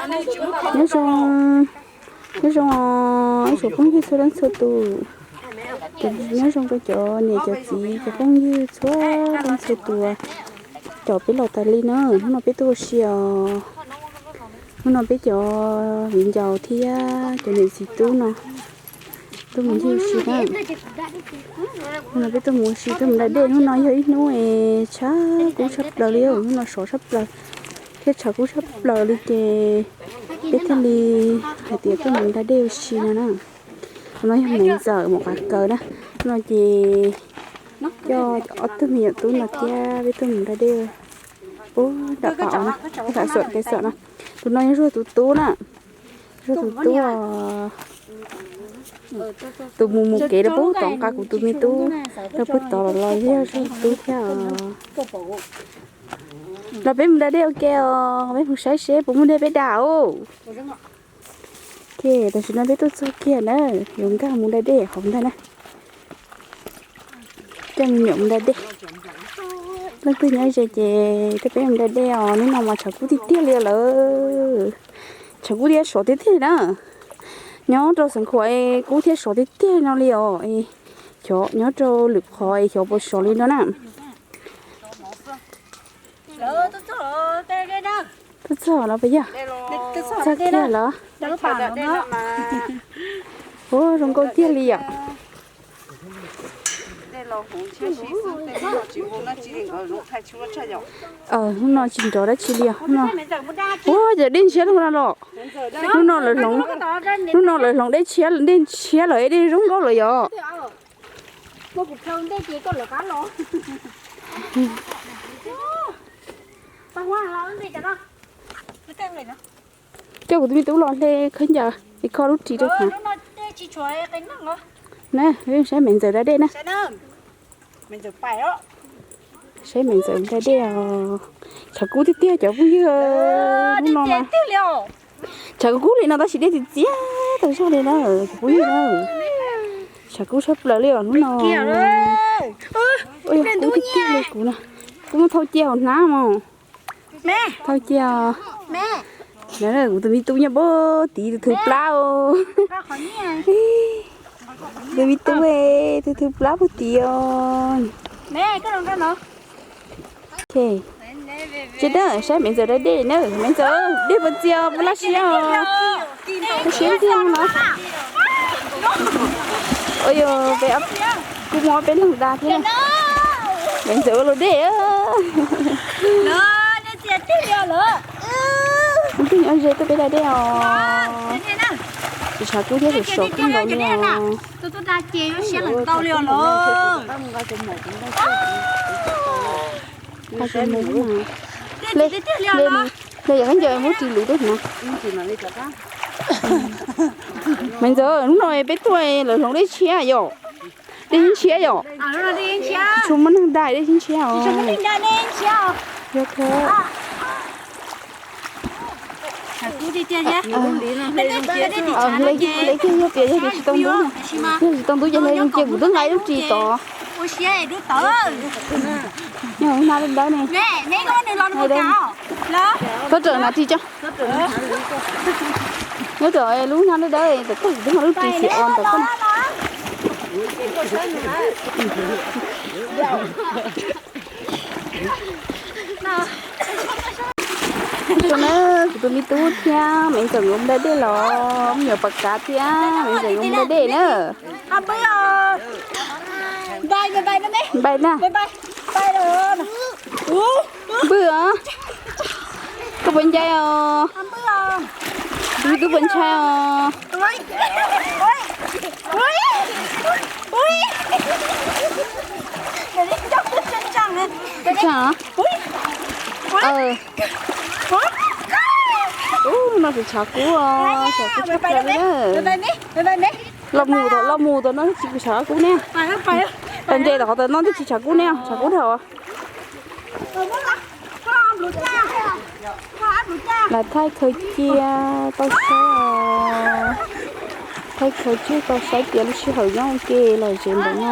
Nyob zoo, nyob zoo os ib tsoom phooj ywg txhua leej txhua tus. Nyob zoo rau cov niam cov txiv cov phooj ywg txhua leej txhua tus. Caum peb los tas li na, hnub no peb tuaj ua si os. Hnub no peb cov viv ncaus thiab cov niam txiv tub no tuaj mus ncig ua si na. Hnub no peb tuaj mus ua si, tuaj mus da dej. Hnub no yog ib hnub es tshav kub tshaj plaws li, hnub no sov tshaj plaws thiab tshav kub tshaj plaws li ces peb thiaj li hais tias tuaj mus da dej ua si no na. Tus no yog Maiv Ntxawm mus qav kaws na. Hnub no ces coj ob tug me nyuam tub no thiab peb tuaj mus da dej puag nram pas os na, nram xom kev xom no. Tus no yog Zuag tus tub na, Zuag tus tub. Tus mus mus kev rau puag tod nqa kuv tus me tub rau puag tod los los yog Zuag tus tub thiab os. Los peb mus da dej ua ke os, peb mus saib seb puas muaj dej peb da os. Tam sim no peb tuaj txog kiag na, yuav nkag mus da dej hauv ntag na. Coj me nyuam mus da dej. Leej twg nyob ze ces coj peb mus da dej os, hnub no mas tshav kub tiag tiag li lawm. Tshav kub thiab sov tiag tiag na. Nyob rau Xeev Khuam kub thiab sov tiag tiag no li os. Xyov nyob rau lwm qhov xyov puas sov li no na. Tuaj txog los puas yog? Txog kiag los? Ua zoo nkauj tiag li yom. Hnub no tsis nrov dab tsi li os. Ua cas dej ntshiab lug no los? Hnub no lawv hloov, hnub no lawv hloov dej ntshiab, dej ntshiab lawm, dej zoo nkauj lawm yom. Coj kuv tus me tub los hle khaub ncaws es kho lub ris rau hnav. Na, saib Maiv Ntxawm da dej na. Saib Maiv Ntxawm da dej os. Tshav kub tiag tiag cov phooj ywg, hnub no mas tshav kub kub li no tab sis dej txias txias tau zog li na cov phooj ywg na. Tshav kub tshaj plaws li os hnub no. Ua yog kub tiag tiag li kuv no. Kuv muab thau cia hauv hnab mos. Thau cia os. Kuv tus me tub nyob puag tid tus thwv plab os. Tus me tub tus thwv plab puag tid os. Tsis dab, saib Maiv Ntxawm da dej na, Maiv Ntxawm, dej puas txias puas laj siab os? Laj siab tiag no. Ua yog peb, kuv muab peb leeg da thiab. Maiv Ntxawm ua luam dej. Kuv twb nyob ze tuaj peb da dej os. Tsis tshav kub thiab sov kub nkaus li os. Hle, hle yam khaub ncaws muab ris luv rau na. Maiv Ntxawm, hnub no peb tuaj lawv hloov dej tshiab yom? Dej yeej tshiab yom? Tsis tshua muaj neeg da dej yeej tshiab os. Yog thiab. Hle kiag, hle kiag, yog tias yog tias tsis tau ntub, yog tsis tau ntub ces hle cia kuv twb nqa ib lub ris tod. Nyob hauv hnab dawb dawb ne. Txhob rawm hnav ris tso. Nyob rau lub hnab dawb dawb, thaum koj twb muaj lub ris xim os ntawm koj. Ua tsaug na, kuv tus me tub thiab Maiv Ntxawm nkawd mus da dej los, me nyuam Pas Kav thiab Maiv Ntxawm nkawd mus da dej na. Npais na. Npwj os. Koj puas ntshai os? Tus me tub puas ntshai os? Ntshai os? Ub, no tsis tshav kub os, tshav kub tshaj plaws li na. Los mus tom, los mus tom no tsis tshav kub ne. Pas nce tom qhov tom no twb tsis tshav kub ne, tshav kub dhau. Lam thaij khaws cia tau saib os. Thaij khaws cia tau saib tias lub sij hawm nyob ua ke los tsev ntawm no.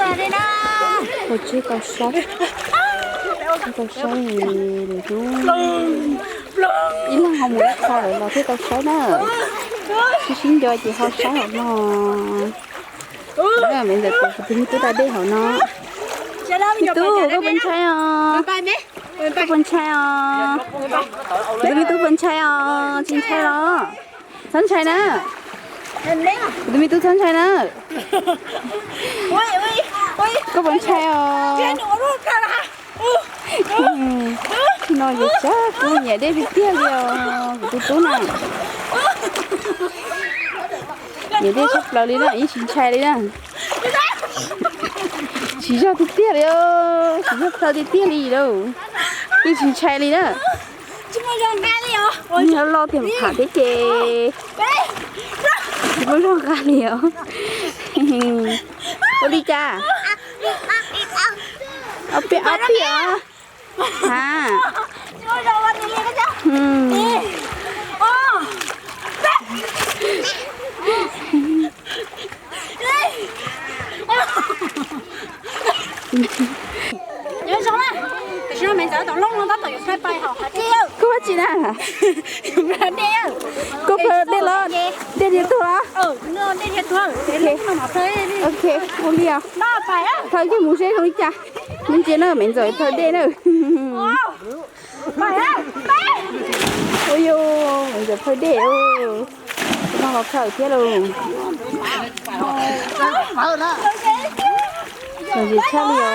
Ua tsis tau saib, tsis tau saib, ib leeg ho mus ib qho lawm los thiaj tau saib na. Sib sib nco ces ho saib hauv no. Me ntxawm kuv tus me tub da dej hauv no. Me tub, koj puas ntshai os? Koj puas ntshai os? Kuv tus me tub puas ntshai os? Tsis ntshai los? Txhob ntshai na. Kuv tus me tub txhob ntshai na. Koj puas ntshai os? No ces sab kub nyiam dej tiag tiag li os kuv tus tub na. Nyiam dej tshaj plaws li na, yeej tsis ntshai li na. Siv zog tiag tiag li, siv zog plaws tiag tiag li lauj. Yeej tsis ntshai li na. Loj tiag tham thiab ces tsis muaj zog nqa li os. Ua li cas? Ob peb ob peb os. Ha. Nyob zoo na, tam sim no me ntxawm tom looj no tab tom yuav plhaw pais hauv hav dej. Koj ua dab tsi na? Koj plhaw dej los? Dej dhia tuag los? Ok, ua li os. Plhaw kiag mus seb zoo li cas. Nej ntsia na, me ntxawm plhaw dej na. Ua yus, me ntxawm plhaw dej. Tus no los plhaw thiab lauj. Lom zem tshaj li os.